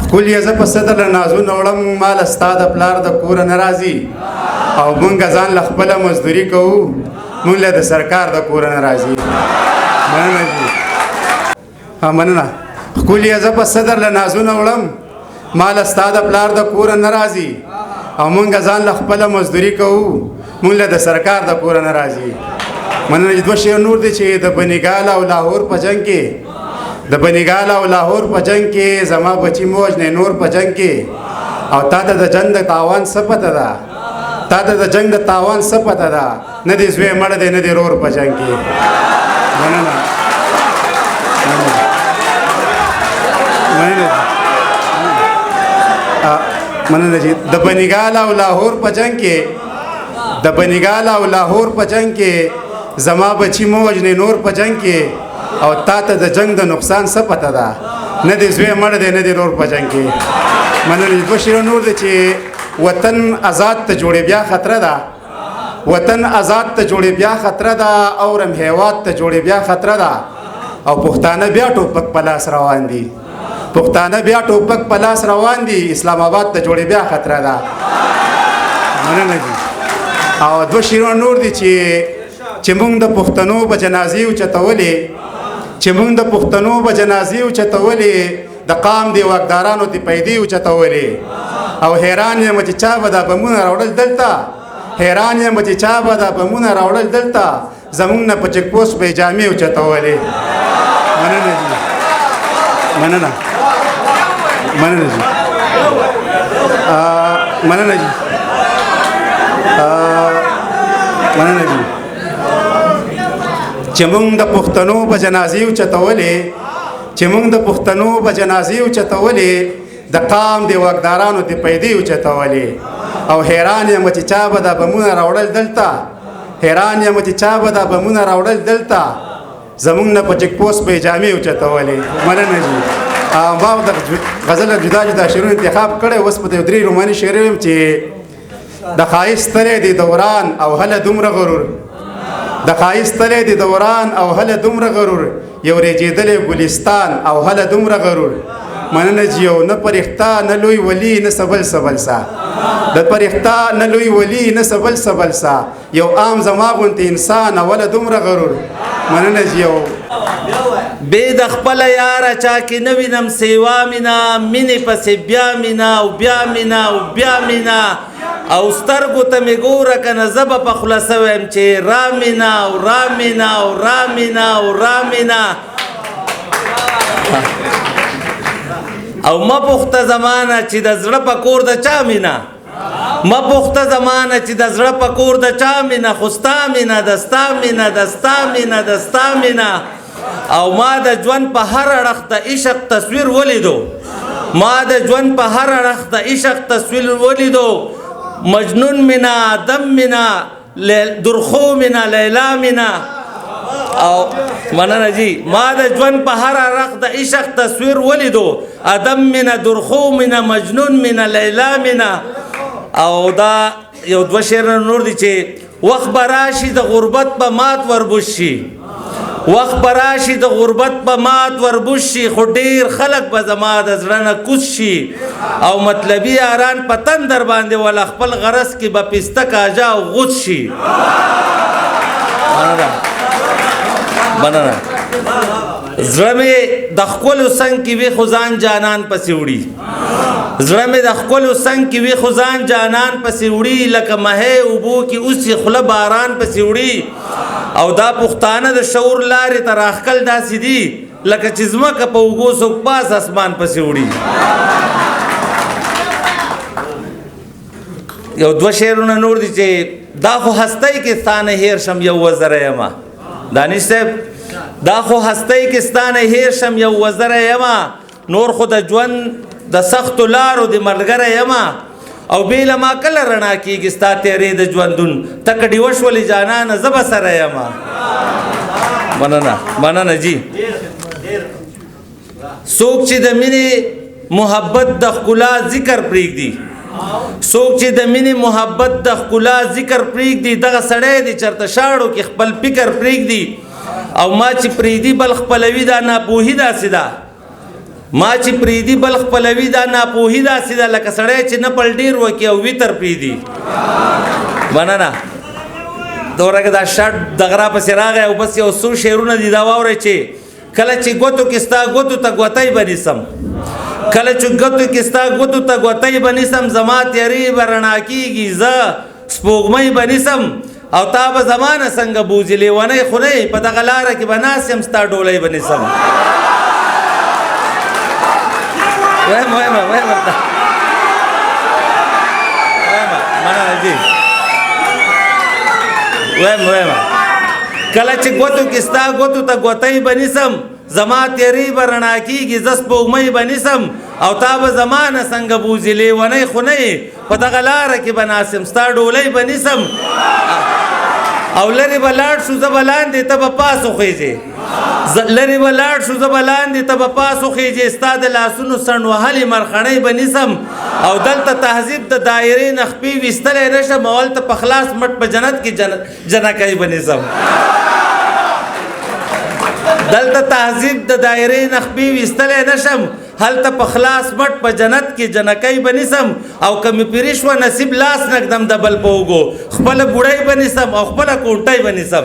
ښکلیه زه په صدر له نازونه وړم، ما له ستا د پلار د کوره نه راځي، او مونږ ځان له خپله مزدوري کوو، مونږ له د سرکار د کوره نه راځي. مننه جي. ها مننه. ښکلیه زه په صدر له نازونه وړم، ما له ستا د پلار د کوره نه راځي، او مونږ ځان له خپله مزدوري کوو، مونږ له د سرکار د کوره نه راځي. مننه جي. دوه شعر نور دي چې د بنیګال او لاهور په جنګ کې، د بنیګال او لاهور په جنګ کې زما بچي موج نه نور په جنګ کې، او تا ته د جنګ د تاوان څه پته ده، تا ته د جنګ د تاوان څه پته ده، نه دې زوی مړ دی نه دې رور په جنګ کې. مننه. مننه. مننه جی. د بنیګال او لاهور په جنګ کې، د بنیګال او لاهور په جنګ کې زما بچي مو وژنې نور په جنګ کې، او تا ته د جنګ د نقصان څه پته ده، نه دې زوی مړ دی نه دې رور په جنګ کې. مننه. دوه شعرونه نور دی چې وطن آزاد ته جوړې بیا خطره ده، وطن آزاد ته جوړې بیا خطره ده، اورم هیواد ته جوړې بیا خطره ده، او پښتانه بیا ټوپک په لاس روان دي، پښتانه بیا ټوپک په لاس روان دي، اسلام آباد ته جوړې بیا خطره ده. مننه جي. او دوه شعرونه نور دي چې مونږ د پښتنو په جنازې اوچتولې، چې مونږ د پښتنو په جنازې اوچتولې، د قام دی واکدارانو تی پیدې اوچتولې، او حیران یم چې چا به دا بمونه راوړل دلته، حیران یم چې چا به دا بمونه راوړل دلته، زمونږ نه په چیک پوسټ به جامې اوچتولې. مننه جي. مننه. مننه جي. مننه جي. مننه جي. چې مونږ د پښتنو په جنازې اوچتولې، چې مونږ د پښتنو په جنازې اوچتولې، د قام د واکدارانو د پیدې اوچتولې، او حیران یم چې چا به دا بمونه راوړل دلته، حیران یم چې چا به دا بمونه راوړل دلته، زمونږ نه په چیک پوسټ به جامې اوچتولې. مننه جي. ما د غزل جدا جدا شعرونه انتخاب کړی، اوس په درې روماني شعر وایم چې د ښایست تلی دی دوران او هله دومره غرور، د ښایست تلی دی دوران او هله دومره غرور، یو رېږېدلی ګلستان او هله دومره غرور. مننه جي. یو نه پرښته نه لوی ولی نه سبل سبل سا، د پرښته نه لوی ولی نه سبل سبل سا، یو عام زما غونتې انسان اوله دومره غرور. مننه جي. یو بې د خپله یاره چا کې نه وینم سیوا مینا، مینې پسې بیا مینا او بیا مینا او بیا مینا، او سترګو ته مې ګوره که نه زه به په خوله سوی یم چې را مینا او را مینا او را مینا او را مینا. او مه پوښته زمانه چې د زړه په کور د چا مینه، مه پوښته زمانه چې د زړه په کور د چا مینه، خو ستا مینه ده، ستا مینه ده، ستا مینه ده، ستا مینه. او ما د ژوند په هر اړخ د عشق تصویر ولیدو، ما د ژوند په هر اړخ د عشق تصویر ولیدو، مجنون مینا، آدم مینا، درخو مینا، لیلا مینا. او مننه جی. ما د ژوند په هر اړخ د عشق تصویر ولیدو، آدم مینا، درخو مینا، مجنون مینا، لیلا مینا. او دا یو دوه شعرونه نور دي چې وخت به راشي د غربت په مات وربوش شي، وخت به راشي د غربت په مات وربوش شي، خو ډېر خلک به زما د زړه نه کوز شي، او مطلبي یاران په تندر باندې ولا خپل غرض کې به پسته کاجا او غوڅ شي. مننه. مننه. زړه مې د ښکلو څنګ کې وي خو ځان جانان پسې وړي، زړه مې د ښکلو څنګ کې وي خو ځان جانان پسې وړي، لکه مهې اوبو کې اوسي خوله باران پسې وړي. او دا پښتانه د شعور لارې ته راښکل داسې دي لکه چې ځمکه په اوږو څوک پاس اسمان پسې وړي. یو دوه شعرونه نور دي چې دا خو هستۍ کې ستا نه هېر شم یو وزره یمه، دانش صاحب دا خو هستۍ کې ستا نه هېر شم یو وزره یمه، نور خو د ژوند د سختو لارو د ملګری یمه، او بې له ما کله رڼا کېږي ستا تیرې د ژوندون، ته که ډیوه شولې جانانه زه به سره یمه. مننه. مننه جی. څوک چې د مینې محبت د ښکلا ذکر پرېږدي، څوک چې د مینې محبت د ښکلا ذکر پرېږدي، دغه سړی دی چېرته شاړو کې خپل فکر پرېږدي، او ما چې پرېږدي بل خپلوي، دا ناپوهي داسې ده. ما چې پریدي بل خپلوي، دا ناپوهي داسې ده لکه سړی چې نپل ډېر وکړي او وتر پریدي. مننه. دورګه دا شرط دغه را پسې راغی او بس یو څو شعرونه دي، دا واورئ چې کله چې ګوتو کې ستا ګوتو ته ګوتۍ به نیسم، کله چې ګوتو کې ستا ګوتو ته ګوتۍ به نیسم، زما تیارې به رڼا کېږي، زه سپوږمۍ به نیسم او تا به زما نه څنګه بوځي، لیونی خو نه یې، په دغه لاره کې به ناست یم، ستا ډولۍ به نیسم. وایم وایم وایم ورته وایم. مننه جی. وایم وایم کله چې ګوتو کې ستا ګوتو ته ګوتۍ به نیسم، زما تیرې به رڼا کېږي، زه سپوږمۍ به نیسم او تا به زما نه څنګه بوځي، لیونی خو نه یې، په دغه لاره کې به ناست یم، ستا ډولۍ به نیسم. او لرې به لاړ شو، زه به لاندې، ته به پاس وخېژې، لرې به لاړ شو، زه به لاندې، ته به پاس وخېژې، ستا د لاسونو څنډ وهلې مرخڼۍ به نیسم. او دلته تهذیب د دایرې نه خپې ویستلی نه شم او هلته په خلاص مټ په جنت کې جنکۍ به نیسم. دلته تهذیب د دایرې نه خپې ویستلی نه شم، هلته په خلاص مټ په جنت کې جنکۍ به نیسم. او که مې پیري شوه نصیب، لاس نه ږدم د بل په اوږو، خپله بوډۍ به نیسم او خپله کونټۍ به نیسم.